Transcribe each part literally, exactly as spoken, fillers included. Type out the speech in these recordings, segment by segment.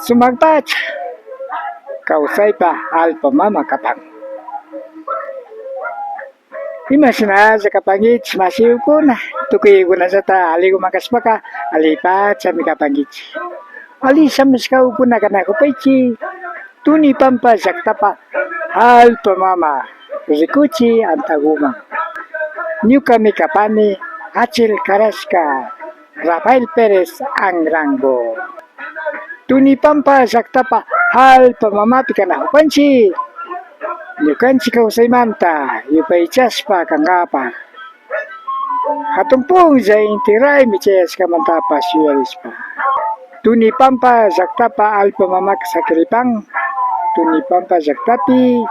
Sumakpacha kawsaypa allpa mama kapan. Imashinalla kapankichik mashikuna, tukuykunallata alliguman kashpaka allipachami kapankichik. Alli shamushkakuna kanakupaychik Tunipampa llaktapa allpa mama rikuchi antaguman. Ñukami kapani achil karashka Rafael Pérez Anrango. Tunipampa llaktapa allpa mamapi kanakupanchik, ñukanchik kawsaymanta yupaychashpa kankapak. Hatun punlla inti raymi chayashkamantapash yuyarishpa. Tunipampa llaktapa allpa mamaka sakiripan. Tunipampa llaktapi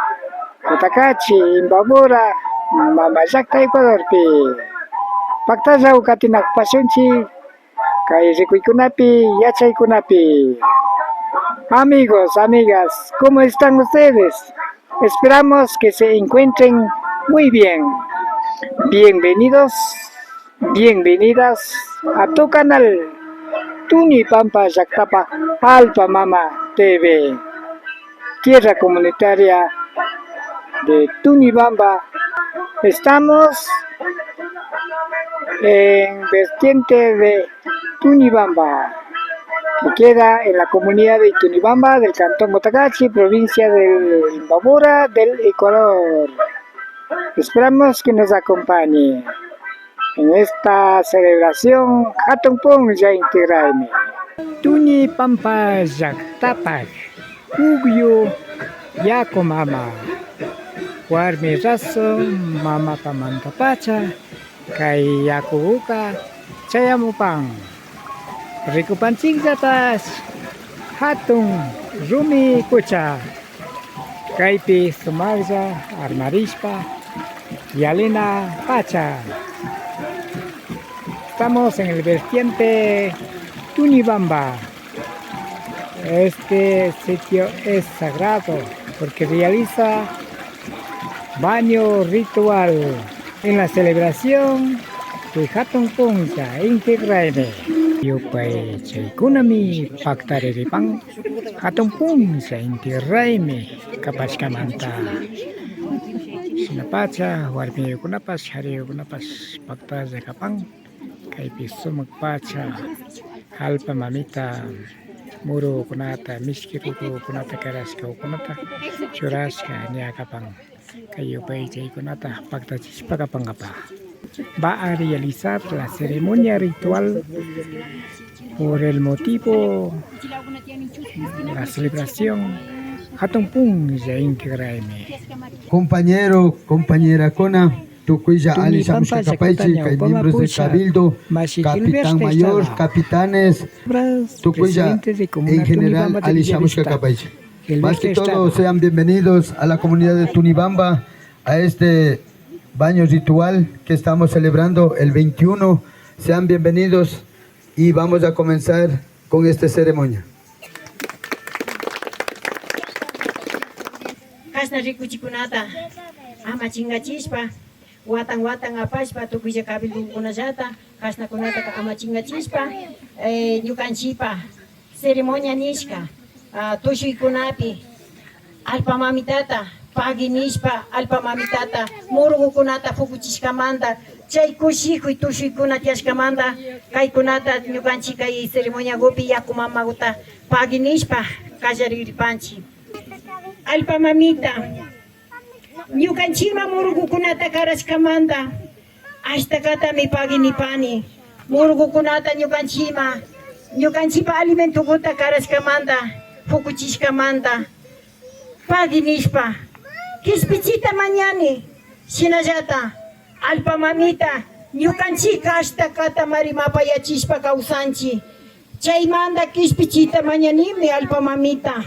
Cotacachi, Imbabura, mama llakta Ecuadorpi. Paktallagu katinakupashunchik. Kay rikuykunapi, yachaykunapi. Amigos, amigas, ¿cómo están ustedes? Esperamos que se encuentren muy bien. Bienvenidos, bienvenidas a tu canal Tunipampa Llaktapa Allpa Mama T V. Tierra comunitaria de Tunibamba. Estamos en vertiente de Tunibamba, que queda en la comunidad de Tunibamba del cantón Cotacachi, provincia de Imbabura del Ecuador. Esperamos que nos acompañe en esta celebración Hatun Punlla Inti Raymi. Tunipampa llaktapak pukyu yaku mama. Warmi rasu mamapamantapacha kay yakuguka chayamupan. Rikupanchikllapash hatun rumi kucha. Kaypi sumaklla armarishpa yalina pacha. Estamos en el vertiente Tunibamba. Este sitio es sagrado porque realiza baño ritual en la celebración de Hatun Punlla Inti Raymi. Yupaychaykunami paktariripan Hatun Punlla Inti Raymi kapashkamanta. Shinapacha warmiyukunapash, kariyukunapash paktalla kapan. Kaypi sumak pacha, allpa mamita murukunata, mishki rukukunata karashka ukunata churashka ña kapan. Kay yupaychaykunata paktachishpa kapankapa. Va a realizar la ceremonia ritual por el motivo la celebración Hatun Punlla Inti Raymi. Compañero, compañerakuna, tukuylla alli shamushka kapaychik, kay miembros de cabildo, capitán mayor, capitanes, tukuylla en general alli shamushka kapaychik. Más que todo, sean bienvenidos a la comunidad de Tunibamba, a este baño ritual que estamos celebrando el veintiuno. Sean bienvenidos y vamos a comenzar con esta ceremonia. Kashna rikuchikunata ama chinkachishpa, watan watan apashpa tukuylla cabildokunallata kashnakunataka ama chinkachishpa, eh, ñukanchipa ceremonia nishka, ah, tushuykunapi allpa mamitata pagui nishpa, allpa mamitata murugukunata pukuchishkamanta, chay kushikuy tushuykuna tiyashkamanta, kaykunata ñukanchik kay ceremoniagupi yaku mamaguta pagui nishpa kallariripanchik. Allpa mamita, ñukanchima murugukunata karashkamanta ashtakatami pagui nipani. Murugukunata ñukanchima, ñukanchipa alimentoguta karashkamanta, pukuchishkamanta pagui nishpa kishpichita mañani. Shinallata allpa mamita, ñukanchika ashtakata marimapayachishpa kawsanchik. Chaymanta kishpichita mañanimi allpa mamita.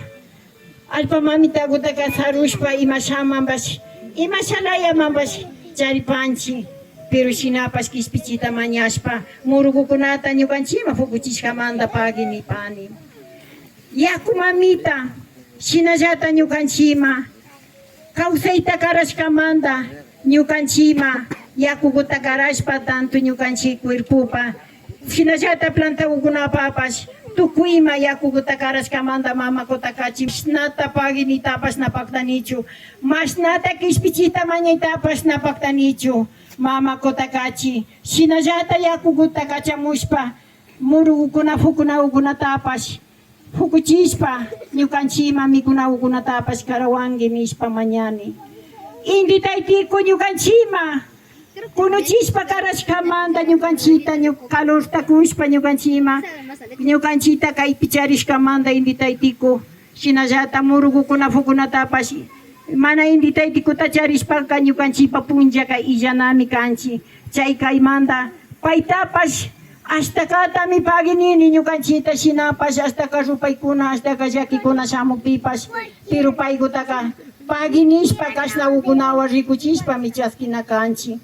Allpa mamitagutaka sarushpa imashamanpash, imashalayamanpash charipanchik. Pero shinapash kishpichita mañashpa murugukunata ñukanchima pukuchishkamanta pagui nipani. Yaku mamita, shinallata ñukanchima kawsayta karashkamanta ñukanchima yakuguta karashpa tanto ñukanchik cuerpopa shinallata plantagukunapapash Tukuyma yakukuta karashkamanta, mama Kutakachi, mashnata pagi nitapash na paktanichu, mashnata kishpichita mañaytapash na paktanichu, mama Kutakachi. Shinallata yakukuta kachamushpa, murukukuna, fukunakukunatapash fukuchishpa, ñukanchima mikunakukunatapash karawanki nishpa mañani. Inti Taytiku ñukanchima kunuchishpa karashkamanta ñukanchita ñu-, calorta kushpa ñukanchima, ñukanchita kaypi charishkamanta Inti Taytiku, shinallata murukukuna fukunatapash mana Inti Taytikuta charishpaka ñukanchipa punllaka illanami kanchi. Chay kaymanta paytapash ashtakatami pagi nini ñukanchita, shinapash ashtaka rupaykuna, ashtaka llakikuna shamukpipash, pero paykutaka pagi nishpa kashnakukunawan rikuchishpami chaskina kanchi.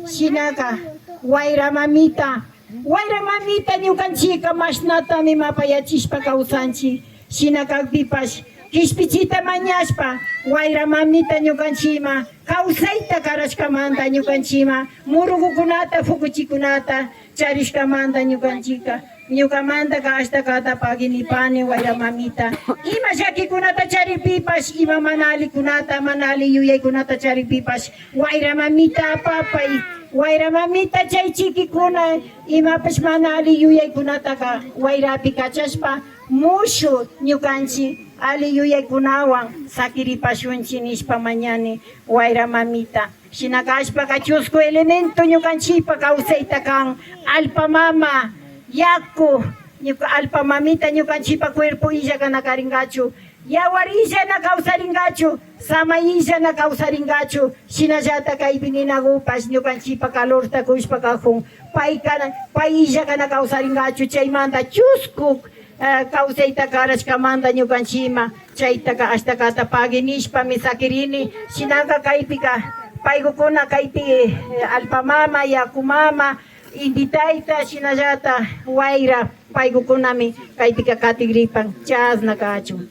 Shinaka wayra mamita, wayra mamita ñukanchika mashnatami mapayachishpa kawsanchi. Shina kakpipash kishpichita mañashpa, wayra mamita ñukanchima kawsayta karashkamanta ñukanchima murukukunata, fukuchikunata charishkamanta ñukanchika, ñukamantaka ashtakata pagi nipani wayra mamita. Ima llakikunata charikpipash, ima mana allikunata, mana alli yuyaykunata charikpipash, wayra mamita apapay. Wayra mamita chay chikikuna imapash mana alli yuyaykunataka wayrapi kachashpa, mushu ñukanchi alli yuyaykunawan sakiripashunchi nishpa mañani wayra mamita. Shina kashpaka chusku elemento ñukanchipa kawsayta kan, allpa mama, yaku, ñuka, allpa mamita ñukanchipa cuerpo illakana karingachu, yawar illana kawsaringachu, samay illana kawsaringachu, shinallata kaypi ninakupash ñukanchipa calorta kushpa kakun, payka, pay illakana kawsaringachu, chaymanta chusku eh, kawsayta karashkamanta ñukanchima chaytaka ashtakata pagi nishpami sakirini. Shinaka kaypika paykukuna kaypi, eh, allpa mama, yaku mama, inti tayta, shinallata wayra, paykukunami kaypika katigripan. Chashna kachun.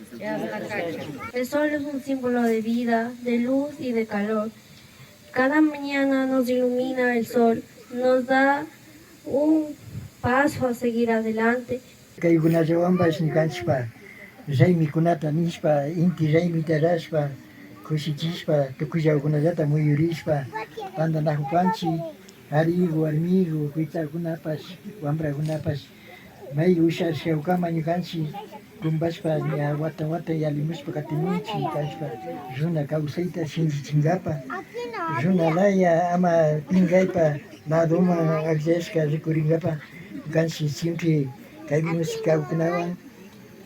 El sol es un símbolo de vida, de luz y de calor. Cada mañana nos ilumina el sol, nos da un paso a seguir adelante. Kaykunallawanpash ñukanchikpa raymikunata nishpa, inti raymita rashpa, kushichishpa, tukuyllakunallata muyurishpa tantanakupanchik, kariku, warmiku, kuytsakunapash, wambrakunapash, may usharishkakama ñukanchik kumpashpa ña watan watan yalimushpa katimunchik, kashpa runa kawsayta shinchichinkapak, runa laya ama pinkaypak ladoman akllashka rikurinkapak, ñukanchik siempre kay musikakunawan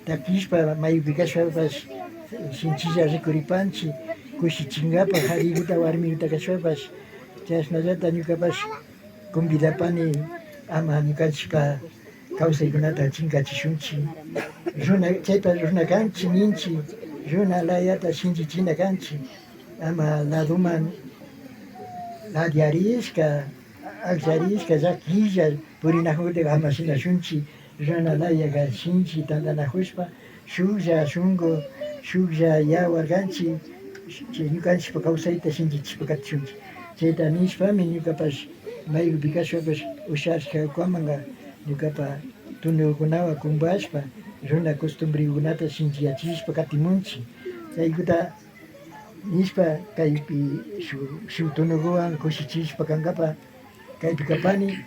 takishpa maypi kashpapash shinchilla rikuripanchik, kushichinkapak karikuta warmikuta kashpapash, chashnallata ñukapash convidapani ama ñukanchikpa kawsaykunata chinkachishunchik. Runa, chaypa runa kanchik ninchik, runa layata shinchichina kanchik, ama ladoman ladiarishka, akllarishka, llakilla purinakuta ama shinashunchik. Runa layaka shinchi tantanakushpa, shuklla shunku, shuklla yawar kanchik, chay ñukanchikpa kawsayta shinchichishpa katishunchik. Chayta nishpami ñukapash maykupi kashpapash usharishkakunamanka ñukapa tunukunawan kumpashpa runa costumbrekunata shinchiyachishpa katimunchik. Chaykuta nishpa kaypi shuk, shuk tunukuwan kushichishpa kankapak kaypi kapani.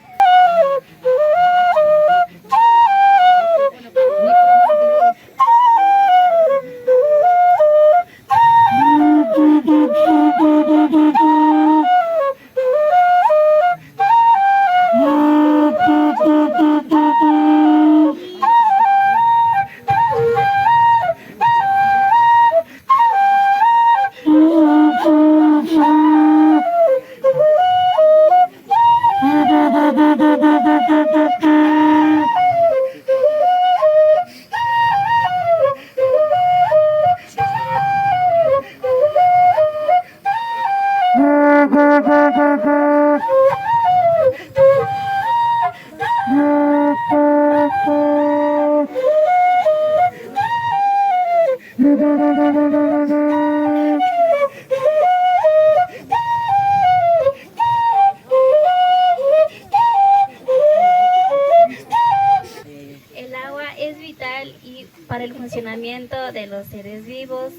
El agua es vital. Y para el funcionamiento de los seres vivos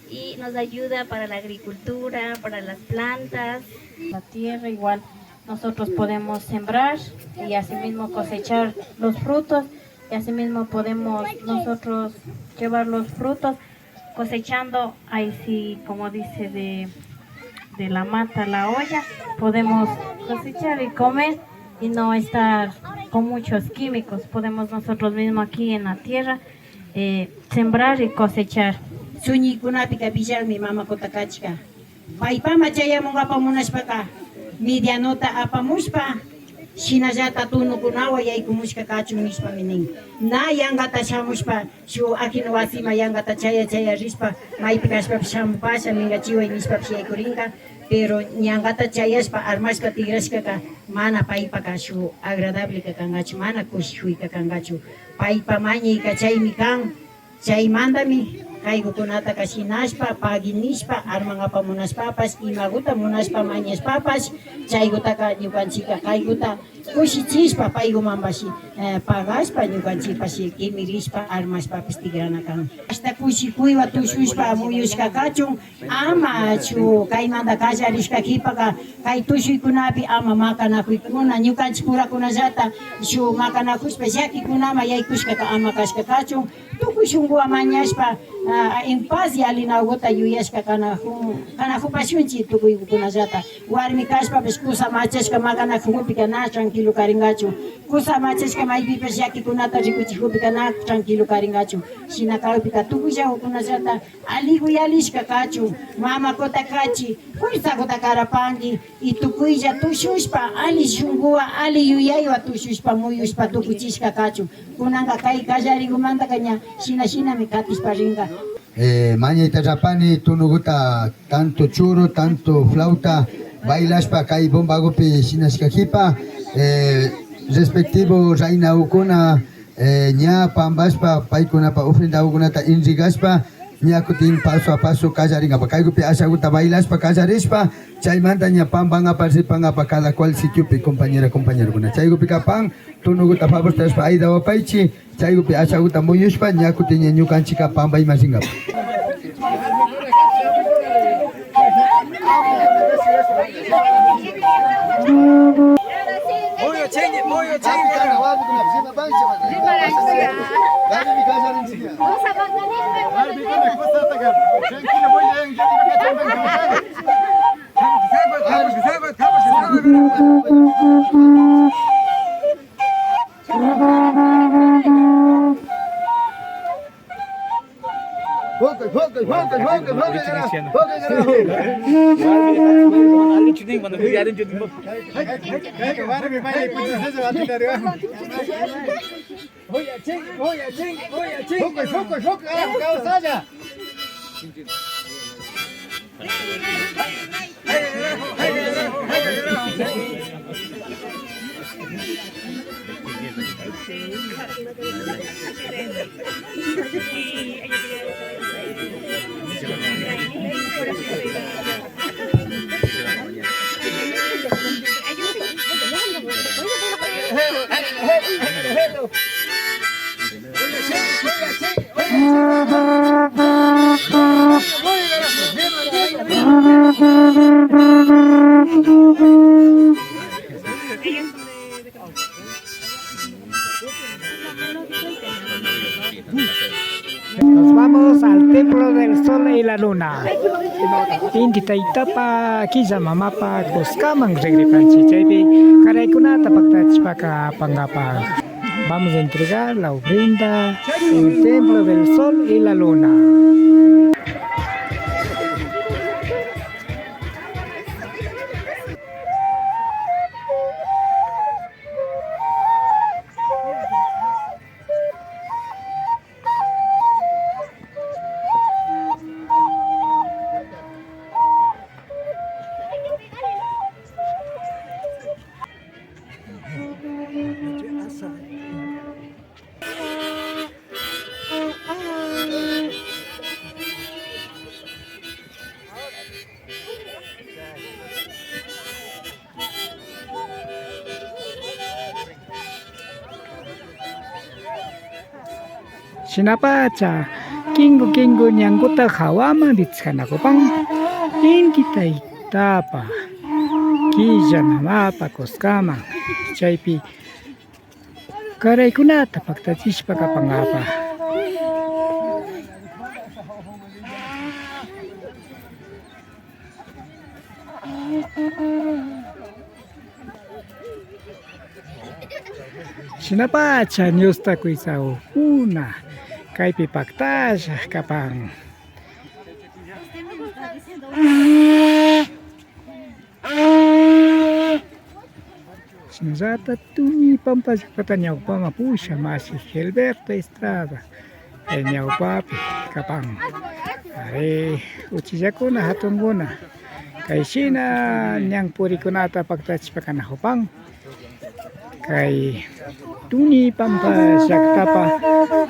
y nos ayuda para la agricultura, para las plantas. La tierra igual nosotros podemos sembrar y asimismo cosechar los frutos y asimismo podemos nosotros llevar los frutos cosechando, ahí sí, como dice, de, de la mata a la olla, podemos cosechar y comer y no estar con muchos químicos. Podemos nosotros mismos aquí en la tierra eh, sembrar y cosechar. Suñuykunapika villanmi mama Kutakachiga. Paypama chayamunkapa munashpaka, medianota apamushpa, shinallata tunukunawan yaykumushka kachun nishpami nin. Na yankata shamushpa, shuk akinu wasima yankata chaya chaya rishpa, maypi kashpapish shamupasha, minkachiway nishpapish yaykurinka, pero yankata chayashpa, armashpa tikrashkaka, mana paypaka shuk agradableca kankachu, mana kushikuyka kankachu. Paypa mañayka chaymi kan. Chaymantami kaykukunataka shinashpa, pagui nishpa, armankapa munashpapash, imakuta munashpa mañashpapash, chaykutaka ñukanchikka kaykuta kushichishpa, paykumanpash eh, pagashpa, ñukanchikpash kimirishpa, armashpapish tikrana kan. Ashta kushikuywan tushushpa muyushka kachun, ama shuk kaymanta kallarishka kipaka, kay tushuykunapi ama makanakuykuna, ñukanchik purakunallata shuk makanakushpa llakikunaman yaykushkaka ama kashka kachun. Tukuy shunkuwan mañashpa, ah, en paz yalinakuta yuyashka kanaku-, kanakupashunchik tukuykunallata. Warmi kashpapish kusa machashka makanakukupika na tranquilo karinkachu. Kusa machashka maypipash llakikunata rikuchikukupika na tranquilo karinkachu. Shina kakpika tukuyllakukunallata alli uyalishka kachun. Mama Kutakachi, fuerzakuta karapanki. Y tukuylla tushushpa, alli shunkuwan, alli yuyaywan tushushpa, muyushpa, tukuchishka kachun. Kunanka kay kallarikumantaka ña shina shinami katishpa rinka. Eh, mañayta rapani tunukuta, tanto churu, tanto flauta bailashpa, kay bombakupi shinashka kipa, eh, respectivo rainakukuna, eh, ña pampashpa, paykunapa ofrendakukunata entregashpa, ña kutin paso a paso kallarinkapak. Kaykupi ashakuta bailashpa, kallarishpa, chaymanta ña pampankapak, ripankapak, cada cual sitiopi, compañera, compañerokuna. Chaykupi kapan, tunukuta favortashpa, aydawapaychik, chaykupi ashakuta muyushpa, ña kutin ña ñukanchikka pampayman rinkapak. Nos vamos al templo del sol y la luna. Inti taytapa, killa mamapa kuskaman rikripanchik. Chaypi karaykunata paktachishpaka apankapak. Vamos a entregar la ofrenda en templo del sol y la luna. Shinapacha kinku kinku ñankuta hawaman ritskanakupan inti taytapa killa mamapa kuskaman, chaypi karaykunata paktachishpa kapankapa. Shinapacha ñusta kuysawkuna kaypi paktalla kapan. Shinallata Tuni Pampa llaktata ñawpaman pusha mashi Gilberto Estrada, eh, ñawpapi kapan. Ari, uchillakuna hatunkuna kay shina ñan purikunata paktachishpa kanakupan. Kay Tuni Pampa llaktapa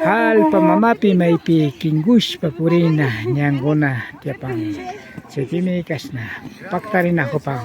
hallpa mamapi maypi kinkushpa purina ñankuna tiyapan. Chaypimi kashna paktarinakupan.